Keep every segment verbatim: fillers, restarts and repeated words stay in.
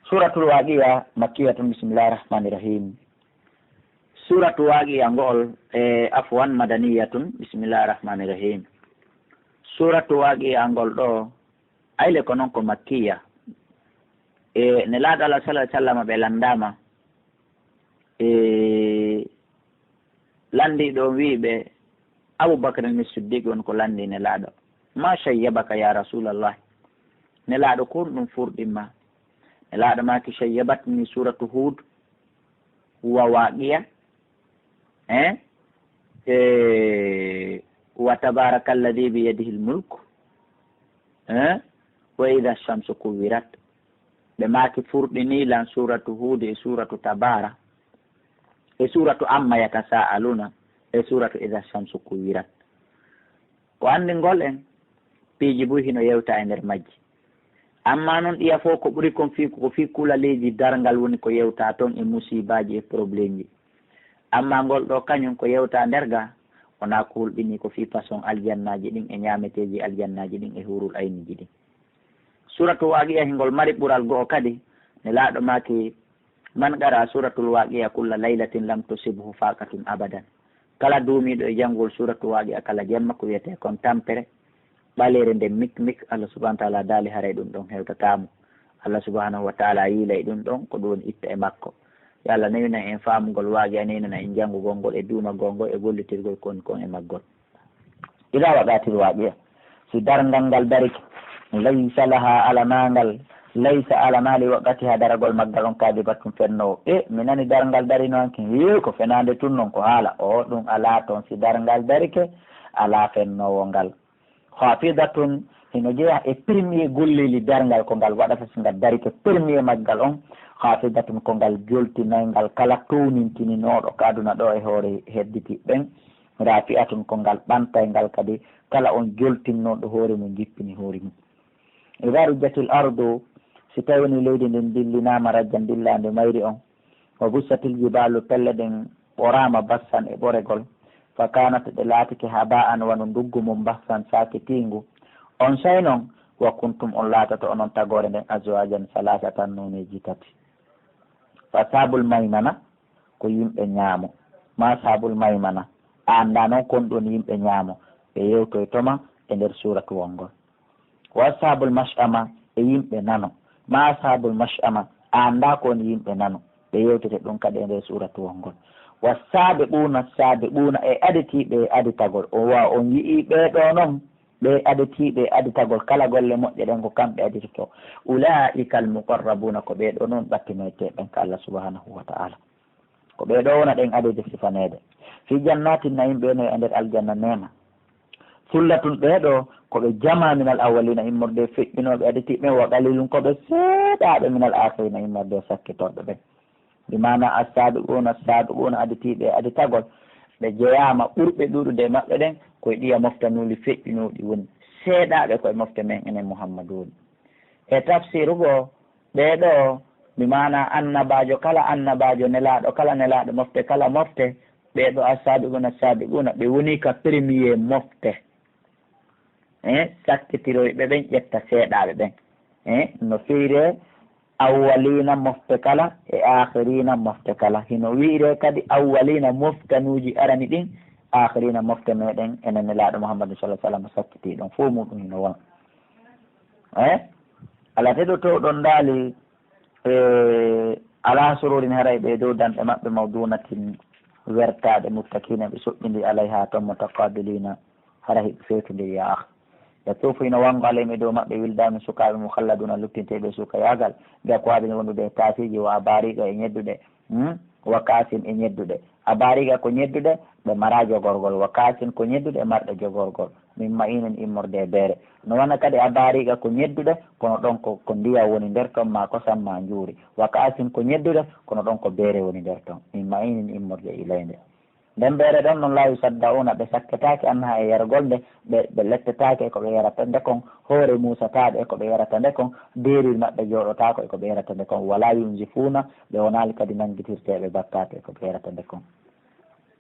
Suratul Waqiya makkiyatun, bismillahir rahmanir rahim. Suratu Waqiya ngo'ol, e, afwan, madaniyatun, bismillahir rahmanir rahim. Suratu Waqiya ngol ɗo, ayle ko non ko makkiya. E, Nelaaɗo Allah sallallahu alaihi wasallam ɓe landama. E, landiɗo on wi'i ɓe, Abu Bakr ni Siddiq on ko landi Nelaaɗo. "Ma shayyabaka ya Rasulallah?" Nelaaɗo, ko honɗum furɗimma? Nelaaɗo maaki, "Shayyabatni suratu Hud wa Waqiya, eh? Eh, wa tabarakalladi biyadihil mulk, eh? Wa idha shamsu kuwirat." Ɓe maaki, "Furɗini lan suratu Hud e suratu Tabara, e suratu Amma yatasaaluna, e suratu idha shamsu kuwirat." Ko anndingol en, piiji buy hino yewta e nder majji. Amma non ɗiya fof ko ɓuri kon fii, ko fii kulaleeji darngal woni ko yewta ton e musiibaaji e probleemji. Amma ngol ɗo kañum ko yewta nder ga, wonaa ko hulɓinii ko fii façon aljannaaji ɗin e ñaameteeji aljannaaji ɗin e huurul ayniiji ɗin. Suratu Waqiya hingol mari ɓural go'o kadi, Nelaaɗo maaki, "Man qara'a suratul Waqiya kulla laylatin lam tusibhu faqatun abadan." Kala duumiiɗo e janngol suratu Waqiya kala jemma, ko wiyetee kon tampere ɓaleere nde mik mik, Allah subhanahu wa ta'ala daali haray ɗum ɗon hewtataa mo. Allah subhanahu wa ta'ala yiilay ɗum ɗon, ko ɗum woni itta e makko. Yo Allah newina en faamugol Waqiya, newina en janngugol ngol e duumagol ngol e gollitirgol kon, kon e maggol. Ida waqatil waqiya, si darngal ngal darike, laysa laha, alanaangal, laysa, alanaa, li waqatiha, daragol maggal on, kadibatun, fennoowo. E mi nani darngal darino hanki, hee, ko fenaande tun non, ko haala. O, ɗum alaa ton, si darngal darike, alaa fennoowo ngal. Khafidatun, hino jeyaa e premier golleeli darngal ko ngal waɗata si ngal darike, premier maggal on, khafidatun, ko ngal joltinayngal kala townintininooɗo ka aduna ɗo e hoore hedditi ɓen, rafi'atun, ko ngal ɓantayngal kadi kala on joltinnooɗo hoore mum, jippini hoore mum. Idha rujjatil ardu, si tawi woni leydi ndin dillinaama rajjan, dillaande mayri on, wa bussatil jibalu, pelle ɗen ɓoraama bassan e ɓoregol, fa kanat, ɗe laatike haba'an, wano nduggu mum bassan, saakitiingu. On say non, wa kuntum, on laatoto onon tagoore nden, azwajan salasatan, nooneeji tati. Fa ashabul maymana, ko yimɓe ñaamo. Ma ashabul maymana, a anndaa non kon ɗon yimɓe ñaamo, ɓe yewtoyto ma e nder suuratu wongol. Wa ashabul mash'ama, e yimɓe nano. Ma ashabul mash'ama, a anndaa ko woni yimɓe nano, ɓe yewtete ɗum kadi e nder suuratu wongol. Wa sabiquna sabiquna, e aditiiɓe e aditagol. O wa on yi'ii ɓee ɗoo non, ɓe aditiiɓe e aditagol, kala golle moƴƴe ɗen ko kamɓe aditoto. Ulaa'ika al-muqarrabuuna, ko ɓee ɗoo non ɓattinoytee ɓen ka Allah subhanahu wa ta'ala. Ko ɓee ɗoo wona ɗen adede sifaneede. Fi jannatin na'im, ɓe no e nder aljanna neema. Sullatun, ɓee ɗoo ko ɓe jamaa, minal awwaliina, immorde e feƴƴinooɓe aditiiɓe ɓen, wa qaliilun, ko ɓe seeɗaaɓe, minal aakhiriina, immorde e sakkitooɓe ɓen. Bi maana as-saabiquuna, as-saabiquuna, aditiiɓe e aditagol, ɓe jeyaama, ɓurɓe ɗuuɗude e maɓɓe ɗen, ko e ɗiya moftanuuli feƴƴinooɗi woni. Seeɗaaɓe ko e mofte men enen Muhammadu woni. E tafsiru goo, ɓee ɗoo, bi maana annabaajo kala annabaajo, nelaaɗo kala nelaaɗo, mofte kala mofte, ɓee ɗoo as-saabiquuna, as-saabiquuna, ɓe woni ka premier mofte. Eh, sakkitiroyɓe ɓen ƴetta seeɗaaɓe ɓen. Eh, no fiiree awwaliina mofte kala e aakhiriina mofte kala. Hino wi'iree kadi awwaliina moftanuuji arani ɗin, aakhiriina mofte meɗen enen Nelaaɗo Muhammadu sallallahu alaihi wasallam sakkitii ɗon. Fof muɗum hino wona. Eh, alaa teɗo to ɗon ndaali, eh, alaa sururin, haray ɓe dow danɗe maɓɓe, mawduunatin, wertaaɗe, muttakiina, ɓe soɓɓindi, alayha, ton, mutaqaabiliina, hara hiɓe fewtondiri, ya akh. Yatuufu, hino wanngo, alayhim, e dow maɓɓe, wildaanun, sukaaɓe, mukhalladuuna, luttinteeɓe e suukayaagal, bi akwaabin, wondude e taasiiji, wa abaariiqa, e ñedduɗe, hmm? Wa ka'sin, e ñedduɗe. Abaariiqa ko ñedduɗe ɗe maraa jogorgol, wa ka'sin ko ñedduɗe marɗe jogorgol, min ma'iinin, immorde e beere. No wona kadi abaariiqa ko ñedduɗe, kono ɗon ko, ko ndiyam woni nder ton, maa kosam, maa njuuri. Wa ka'sin ko ñedduɗe, kono ɗon ko beere woni nder ton, min ma'iinin, immorde e ilaynde. Nden beere ɗon non, laa yusaddauna, ɓe sakketaake anha, e yargol nde, ɓe, ɓe lettetaake e ko ɓe yarata nde kon, hoore muusataɓe e ko ɓe yarata nde kon, deeriri maɓɓe jooɗotaako e ko ɓe yarata nde kon, wala yunzifuuna, ɓe wonaali kadi nanngitirteeɓe bakkaatu e ko ɓe yarata nde kon.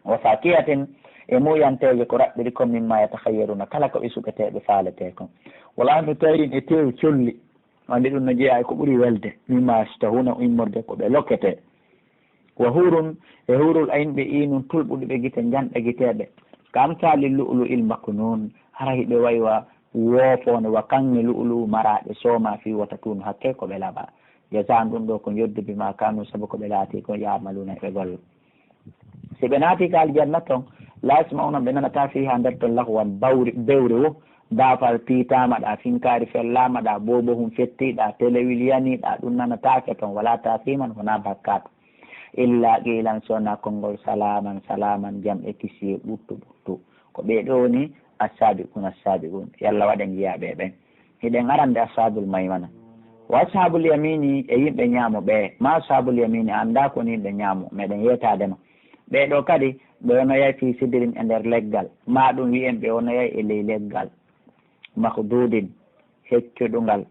Wa fakihatin, e muuyanteeje ko raɓɓiri kon, mimma yatakhayyaruna, kala ko ɓe suɓetee, ɓe faaletee kon. Wala mi tayrin e teew colli. Wande ɗum no jeyaa e ko ɓuri welde. Mimma yashtahuna, immorde ko ɓe lokkete. Wa hurun, e hurul ayn ɓe iinun tulɓuɗi ɓe gite njanɗe giteeɓe. Ka amsali lu'lu il maknun, hara hiɓe wayi wa woofoonde wa kaŋŋe lu'lu maraaɗe sooma fii wota tuunu hakke ko ɓe laɓa. Jazaan ɗum ɗo ko njoddu bima kanu sabu ko ɓe laati ko ya'maluna ɓe golla. Si ɓe naati ka aljanna ton, la yasma'una ɓe nanata fiha nder ton lahwan bawri, bewre wo, baafal piitaama ɗa, finkaari fellaama ɗa, boobo hum fetti ɗa, telewil yani ɗa, ɗum nanataake ton, wala taasiman wona bakkaatu. Illa qiilan sona konngol salaaman, salaaman jam e kisiye ɓuttu ɓuttu. Ko ɓee ɗoo woni assaabiqun, assaabiqun. Yalla waɗen jiyaaɓe ɓen. Hiɗen arande ashaabul maymana. Wa ashaabul yamini e yimɓe ñaamo ɓe. Ma ashaabul yamini annda ko ni yimɓe ñaamo. Meɗen yeetaade ma. Ɓee ɗoo kadi ɓe wonoyay fii sidirin e nder leggal. Ma ɗum wi'en ɓe wonoyay e ley leggal. Makhdudin, heccuɗungal.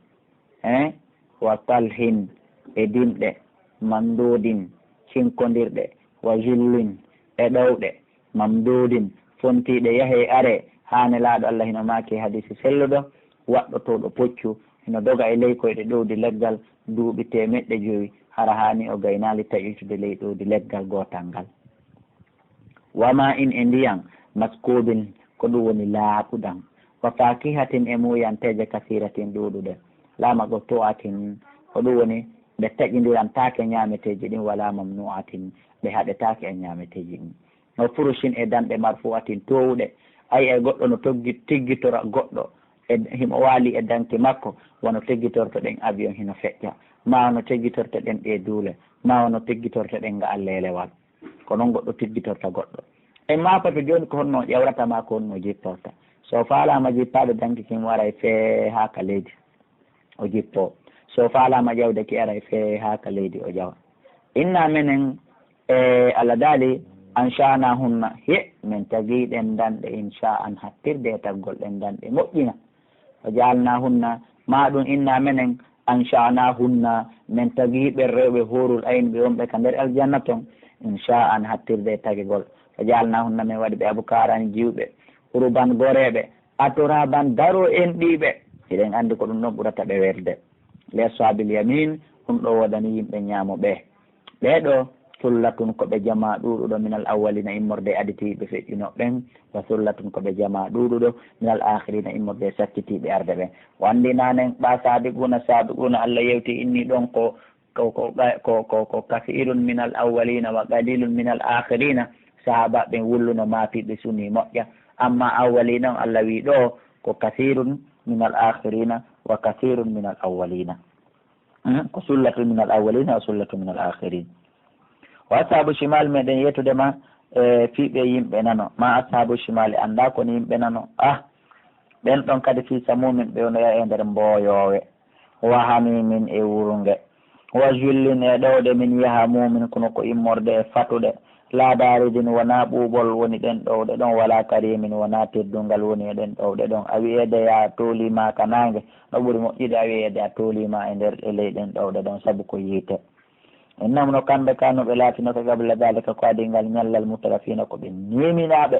Eh? Wa talhin, e dimɗe. Mamdudin, cinkondirɗe. Wa zillin, e ɗowɗe. Mamdudin, fontiiɗe yahee aree, haa Nelaaɗo Allah hino maaki e hadiisi selluɗo, waɗɗotooɗo puccu, hino doga e ley koyɗe ɗowdi leggal duuɓi teemeɗɗe jowi, hara haani o gaynaali taƴitoyde ley ɗowdi leggal gootal ngal. Wa maa'in, e ndiyan, maskuubin, ko ɗum woni laaɓuɗan. Wa faakihatin, e muuyanteeje, kasiiratin, ɗuuɗuɗe. Laa maqtu'atin, ko ɗum woni ɓe taƴindirantaake ñaameteeji ɗin, wala mamnu'atin, ɓe haɗetaake e ñaameteeji ɗin. Wa furushin, e danɗe, marfu'atin, toowuɗe. Ay, ay goɗɗo no toggi-, tiggitora goɗɗo, e, himo waali e danki makko, wano tiggitortoɗen avion hino feƴƴa, ma wano tiggitortoɗen ɗee duule, ma wano tiggitortoɗen nga'al leelewal. Ko non goɗɗo tiggitorta goɗɗo. E maafa to jooni ko honno o ƴawrata ma ko honno o jipporta. So faalaama jippaade danki kin waray fee haa ka leydi. O jippo. So faalaama ƴawde ki aray fee haa ka leydi o ƴawa. Inna menen e Allah daali, ansha'nahunna, he, men tagi ɗen danɗe, insha'an, hattirde e taggol ɗen danɗe moƴƴina. Wa ja'alnahunna, ma ɗum inna menen, ansha'nahunna, men tagi ɓen rewɓe hurul ayn ɓe wonɓe ka nder aljanna ton, insha'an, hattirde e tagigol. Wa ja'alnahunna, men waɗi ɓe abkaran jiwɓe, uruban goreeɓe, atraban daro enɗiiɓe. Hiɗen anndi ko ɗum ɗon ɓurata ɓe welde. Li ashaabil yamin, ɗum ɗo woodani yimɓe ñaamo ɓe. Ɓee ɗo, sullatun ko ɓe jamaa ɗuuɗuɗo minal awwalina immorde e aditiiɓe feƴƴunooɓe ɓen, wa sullatun ko ɓe jamaa ɗuuɗuɗo minal aakhirina immorde e sakkitiiɓe arde ɓen. O anndi nanen ɓa saabiquuna, saabiquuna Allah yewti inni ɗon ko, ko, ko, ko, ko, ko kasiirun minal awwalina wa qalilun minal aakhirina. Sahaaba ɓen wulluno maapi ɓe suni moƴƴa. Amma awwalina on Allah wi ɗo ko kasiirun minal aakhirina wa kasiirun minal awwalina. Hmm? Ko sullatun minal awwalina wa sullatun minal akhirin. Wa ashabu shimal, meɗen yetude ma, e, fii ɓe yimɓe nano. Ma ashabu shimal, annda ko ni yimɓe nano. Ah, ɓen ɗon kadi fii samumin ɓe wonoya e nder mboyoowe. Wa hamimin e wurunge. Wa zullin e ɗowde min yaha mumin kono ko immorde e fatude. La baridin wona ɓuuɓol woni ɗen ɗowɗe ɗon, wala karimin wona teddungal woni e ɗen ɗowɗe ɗon. A wi'eede ya tooliima ka naange, no ɓuri moƴƴude a wi'eede a tooliima e nder e ley ɗen ɗowɗe ɗon, sabu ko yiite. Innahum no kamɓe kanu ɓe laatino ka qabla dalika ko adii ngal ñallal mutrafiina ko ɓe neeminaaɓe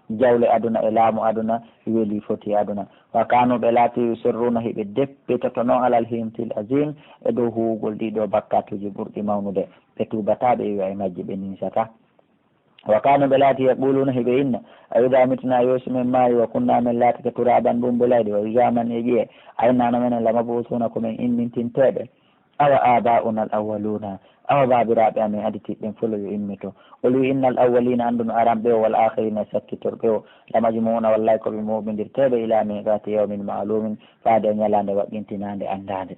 jawle aduna e laamu aduna, weli foti aduna. Wa kanu ɓe laati yusirruuna hiɓe deppitotono alal hintil azim e dow huwugol ɗiɗo bakkatuuji ɓurɗi mawnude. Ɓe tuubataa ɓe iwa e majji ɓe ninsataa. Wa kanu ɓe laati yaquluuna hiɓe inna, a ida mitna yo si men maayi wa kunna men laatike turaban ɓumbulayɗe wa izaman e ƴiye, a inna no menen lamabuusuuna ko men immintinteeɓe. Awa abauna al awwaluuna, awa baabiraaɓe amen aditiiɓe ɓen folo yo immito. Qul wi inna al awwaliina anndu no aranɓe o wal aakhiriina e sakkitorɓe o, lamajmuuna wallaahi ko ɓe mooɓindirteeɓe ila miqaati yawmin maaluumin faade e ñalaande waɗɗintinaande anndaande.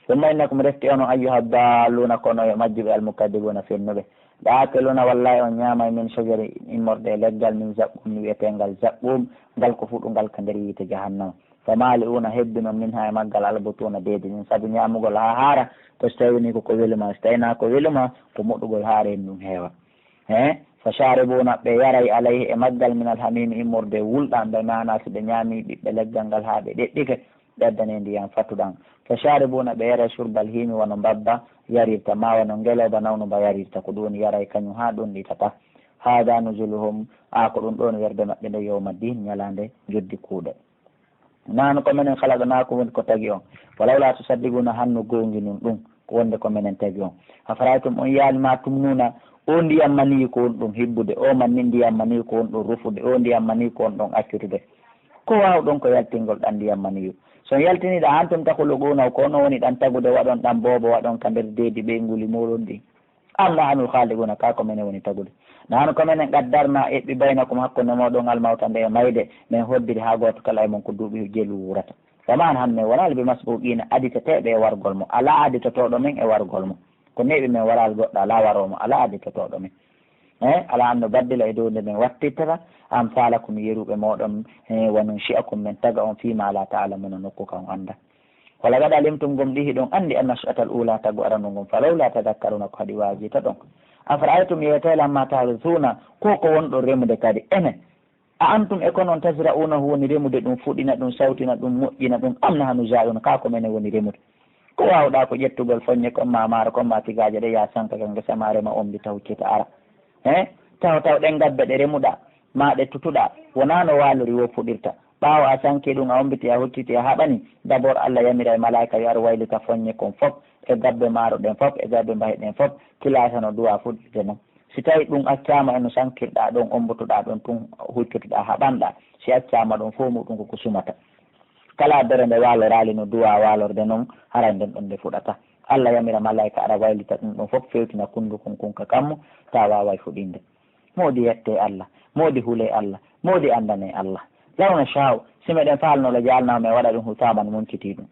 Summa innakum refti onon ayyuha daalluuna kono e majjuɓe al mukaddibuuna fennuɓe. Laakeluna wallaahi on ñaamay min shajari immorde e leggal min zaqqum wi'eteengal zaqqum, ngal ko fuɗungal ka nder yiite jahannama. Fa maali'uuna hebbinon minha e maggal albutuuna deedi ɗin sabu ñaamugol haa haara, ko so tawi woni ko ko weli ma, so tawi na ko weli ma ko moɗugol haa reen ɗum heewa. He fa shaaribuuna ɓe yaray alayhi e maggal min alhamiimi immorde wulɗan ɓe maana si ɓe ñaami ɓiɓɓe leggal ngal haa ɓe ɗeɗɗike. Ɓe addanee ndiyan fatuɗan. Fa shaaribuuna, ɓe yaray shurbal hiimi wano mbabba yarirta, maa wano ngelooba nawnuba yarirta, ko ɗum woni yaray kañum haa ɗonɗitata. Haada nuzuluhum, aa ko ɗum ɗoon werde maɓɓe nde yawma diin, ñalaande njoddi kuuɗe. Nahnu ko menen khalaqnakum, woni ko tagi on. Falawla tusaddiquna, hanno goonginun ɗum, ko wonde ko menen tagi on. Afaraytum, on yiyaali ma tumnuna, o ndiyam maniyu ko on ɗum hibbude, o manni ndiyam maniyu ko on ɗum rufude, o ndiyam maniyu ko on ɗum accutude. Ko waawɗon ko yaltingol ɗan ndiyam maniyu? So on yaltini ɗan, antum takhluqunahu, ko onon woni ɗan tagude, waɗon ɗan boobo, waɗon ka nder deedi ɓeynguli mooɗon ɗin. Am nahnul khaliquna, ka ko menen woni tagude. Nahnu ko menen qaddarna eɓɓi baynakum, hakkunde mooɗon, al mawta, nde e mayde, men hoddiri haa gooto kala e mon ko duuɓi jelu wuurata. Wa ma nahnu, men wonaa bi masbuqina, aditeteeɓe e wargol mo. Alaa aditotooɗo men e wargol mo. Ko neeɓi men waraali goɗɗo, alaa waroo mo, alaa aditotooɗo men. Eh, alaa an nubaddila, e dow nde men wattirtata, amsalakum, yeruɓe mooɗon, eh, wa nunshi'akum, men taga on, fima la ta'lamuna, nokku ka on annda. Wa laqad alimtum, gomɗii hiɗon anndi, an nash'atal ula, tagu arano ngon, falawla tadakkaruna, ko haɗi waajita ɗon. Afara'aytum, yeetee, lamma tahrusuna, ko ko wonɗon remude kadi, ene. A antum, e ko non, tazra'unahu, woni remude ɗum, fuɗina ɗum, sawtina ɗum, moƴƴina ɗum, am nahnu zari'un, ka ko menen woni remude? Ko waawɗaa ko ƴettugol foññe kon, ma maaro kon, ma tigaaje ɗe, ya sanka ka ngesa ma, rema, ommbita, huccita, ara. He? Taw, taw ɗen gabbe ɗe remuɗaa, ma ɗe tutuɗaa, wonaa no waalori woo fuɗirta. Ɓaawo a sanki ɗum, a ommbiti, a hucciti, a haɓani, d'abord Allah yamira e malaa'ika yo ar waylita foññe kon fof, e gabbe maaro ɗen fof, e gabbe mbahe ɗen fof, kilaasa no duwaa fuɗirde non. Si tawii ɗum accaama e no sankirɗaa ɗon, ommbutuɗaa ɗon tun, huccutuɗaa, haɓanɗaa, si accaama ɗon, fof muɗum ko ko sumata. Kala bere nde waaloraali no duwaa waalorde non, haray nden ɗon nde fuɗata. Allah yamira malaa'ika ara waylita ɗum ɗon fof, fewtina kunndukun kun ka kammu, taa waaway fuɗinde. Moodi yettee Allah, moodi hulee Allah, moodi anndanee Allah. Law nashaa'u, si meɗen faalno, la ja'alnaahu, men waɗa ɗum hutaaman, muncitiiɗum.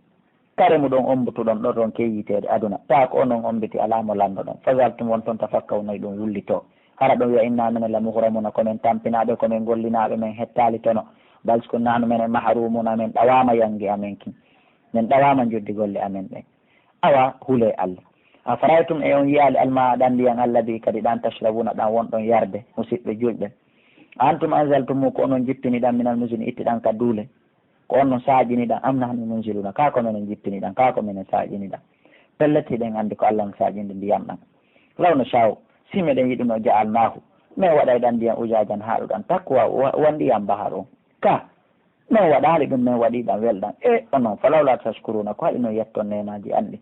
Kare muɗon ommbutuɗon ɗon ron key yiiteede aduna. Taa ko onon ommbiti, alaa mo lanndoɗon. Fazaltum, wonton tafakkawuna, hiɗon wullitoo. Hara ɗon wi'a, inna menen la mughramuuna, ko men tampinaaɓe, ko men gollinaaɓe, men hettaali tono. Bal, si ko nahnu menen mahrumuuna, men ɗawaama yannge amen kin. Men ɗawaama njoddi golle amen ɗen. Awa, hulee Allah. Afaraytum, e on yi'aali, almaa, ɗan ndiyan, alladhi, kadi ɗan, tashrabuuna, ɗan wonɗon yarde, musiɓɓe julɓe. A antum anzaltumuuhu, ko onon jippini ɗan, minal muzni, itti ɗan ka duule? Ko onon saaƴini ɗan? Am nahnul munziluuna, kaa ko menen jippini ɗan, kaa ko menen saaƴini ɗan? Pellet, hiɗen anndi ko Allah on saaƴinde ndiyan ɗan. Law nashaa'u, si meɗen yiɗuno, ja'alnaahu, men waɗay ɗan ndiyan ujaajan, haaɗuɗan, takwa, wa, wa ndiyan bahar on. Ka Men waɗaali ɗum, men waɗii ɗam welɗam. E onon, falawla tashkuruuna, ko haɗi non yetton neemaaji an ɗin?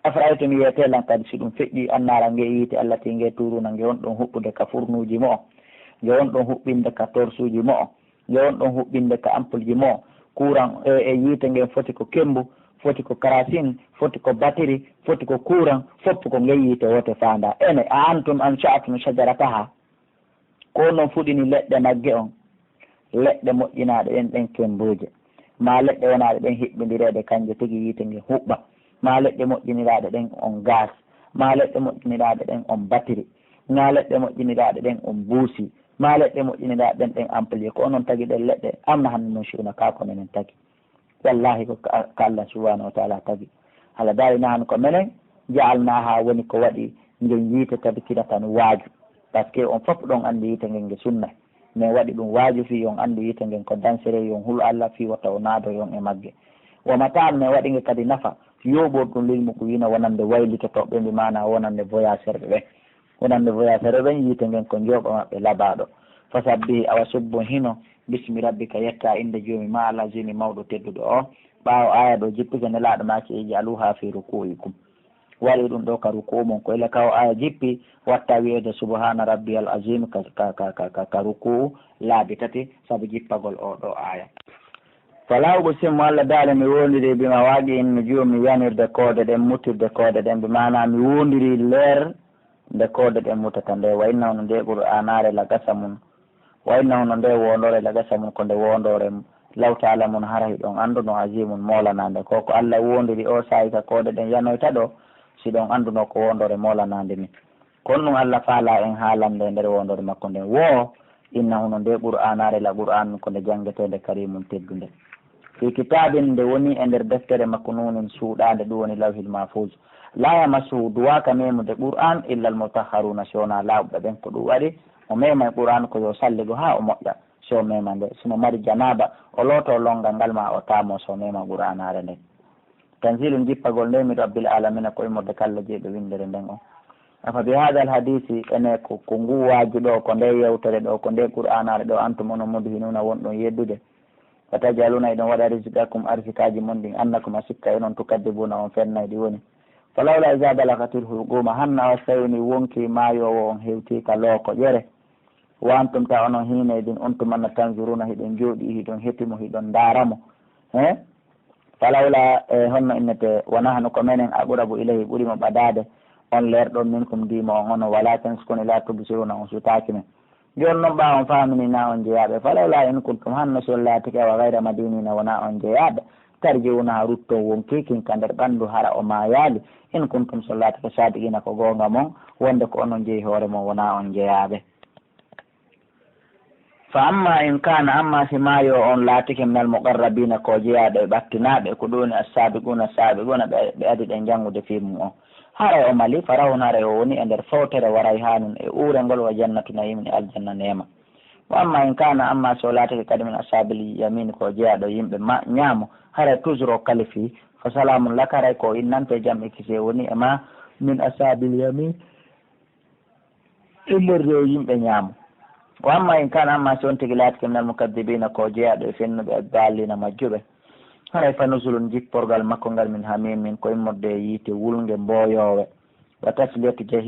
Afara'aytum, yeetee lan kadi, si ɗum feƴƴii, annaara, nge yiite, allati, nge tuuruuna, nge wonɗon huɓɓude ka furnuuji mo'o, nge wonɗon huɓɓinde ka torsuuji mo'o, nge wonɗon huɓɓinde ka ampulji mo'o, kuuran e, e yiite ngen foti ko kemmbu, foti ko karasin, foti ko batiri, foti ko kuuran, fof ko nge yiite woote faandaa. Ene, a antum ansha'tum shajarataha, ko onon fuɗini leɗɗe magge on, leɗɗe moƴƴinaaɗe ɗen, ɗen kembuuje, maa leɗɗe wonaaɗe ɗen hiɓɓindireede, kanje tigi yiite ngen huɓɓa, maa leɗɗe moƴƴiniraaɗe ɗen on gaas, maa leɗɗe moƴƴiniraaɗe ɗen on batiri, maa leɗɗe moƴƴiniraaɗe ɗen on buusi, maa leɗɗe moƴƴiniraaɗe ɗen, ɗen amplier, ko onon tagi ɗen leɗɗe? Am nahnul munshi'uuna, kaa ko menen tagi? Wallaahi, ko ka, ka Allah subhaanahu wa ta'aala tagi. Allah daali, nahnu, ko menen, ja'alnaaha, woni ko waɗi ngen yiite, tadkiratan, waaju. Parce que on fof ɗon anndi yiite ngen nge sunnay. Men waɗi ɗum waaju fii on anndu yiite ngen ko dansere, on hulu Allah fii wota o naado on e magge. Wa mata'an, men waɗi nge kadi nafa, yooɓorɗum, lil muqwiina, wonande waylitotooɓe, bi maana wonande voyageur ɓe ɓen. Wonande voyageur ɓen, yiite ngen ko njooɓa maɓɓe labaaɗo. Fasabbihi, awa subbo hino, bismi rabbika, yetta innde Joomi maa, al aziimi, mawɗo tedduɗo o. Ɓaawo aaya ɗo jippike, Nelaaɗo maaki, ij'aluuhaa fii rukuu'ikum. Waɗi ɗum ɗo ka rukuu mon. Ko ila ka o aaya jippi, watta wi'eede subhaana rabbiyal aziim ka, ka, ka, ka, ka, ka rukuu laabi tati, sabu jippagol oo ɗoo aaya. Falaa uqsimu, Allah daali, mi woondirii, bimaa waaqi'in nujuum, mi yanirde koode ɗen, mutirde koode ɗen, bi maanaa mi woondirii leer nde koode ɗen mutata nde, wa innahu, no nde Qur'aanaare, la qasamun, wa innahu, no nde woondoore, la qasamun, ko nde woondoore, law ta'lamuuna, hara hiɗon annduno, aziimun, moolanaande. Ko ko Allah woondiri oo saa'i ka koode ɗen yanoyta ɗoo, si ɗon annduno ko woondoore moolanaande ni. Ko honɗum Allah faalaa en haalande e nder woondoore makko nden? Woo, innahu, no nde Qur'aanaare, la Qur'aanun, ko nde janngeteende, kariimun, teddunde. Fii kitaabin, nde woni e nder deftere maknuunin, suuɗaande, ɗum woni Lawhil Mahfuuz. Laa yamassuhu, duwaaka meemude Qur'aan, illal mutahharuuna, si wonaa laaɓuɓe ɓen. Ko ɗum waɗi o meema e Qur'aan ko yo salligo haa o moƴƴa, si o meema nde. Si mo mari janaaba, o lootoo lonngal ngal, maa o taamoo, si o meema Qur'aanaare nden. Tanziilun, jippagol nde, min rabbil aalamiina, ko immorde ka Allah, jeyɗo winndere nden on. Afa bi haadal hadiisi, ene ko, ko nguu waaju ɗoo, ko ndee yewtere ɗoo, ko ndee Qur'aanaare ɗoo, antum, onon, mudhinuuna, wonɗon yeddude? Wa taj'aluna, hiɗon waɗa, rizqakum, arsikaaji mon ɗin, annakum, a sikka onon, tukaddibuuna, on fennay ɗi woni. Falawla iza balagatil hulquma, hanna o sewni wonki maayoowo on hewti ka looko ƴere. Wa antum, ta onon hiinay ɗin, on tumanna, tanzuruna, hiɗon jooɗi, hiɗon heti mo, hiɗon ndaara mo. He? Falawla, e honno innete, wa nahnu, ko menen, aqrabu ilayhi, ɓuri mo ɓadaade, on leerɗo, minkum, diimo on onon, walakin, sikoni, la tubsiruna, on sutaaki men. Jooni non, ɓaawo on faamini na on jeyaaɓe, falawla in kuntum, hanno si on laatike, wa gayra madinina, wona on jeyaaɓe, tarji'unaha, rutton wonki kin ka nder ɓanndu, hara o maayaali, in kuntum, si on laatike, sadiqina, ko goonga mon, wonde ko onon jeyi hoore mon, wona on jeyaaɓe. Fa amma in kana, amma si maayo on laatike, minal muqarrabina, ko jeyaaɗo e ɓattinaaɓe, ko ɗum woni as-sabiquna, as-sabiquna, ɓe, ɓe adi ɗen janngude fii mum on. Haray o mali, fa rawhun, haray o woni e nder fowtere, wa rayhanun, e uurengol, wa jannatu na'imin, e aljanna neema. Wa amma in kana, amma si o laatike kadi min ashabil yamin, ko jeyaaɗo yimɓe ma, ñaamo, haray toujours o kalifi, fa salamun laka, haray ko innante jam e kise woni e ma, min ashabil yamin, immorde e yimɓe ñaamo. Wa amma in kana, amma si on tigi laatike minal mukaddibina, ko jeyaaɗo e fennuɓe, ad-dallina, majjuɓe, haray fa nuzulun, jipporgal makko ngal, min hamimin, ko immorde e yiite wulnge mboyoowe, wa tasliyatu jahim.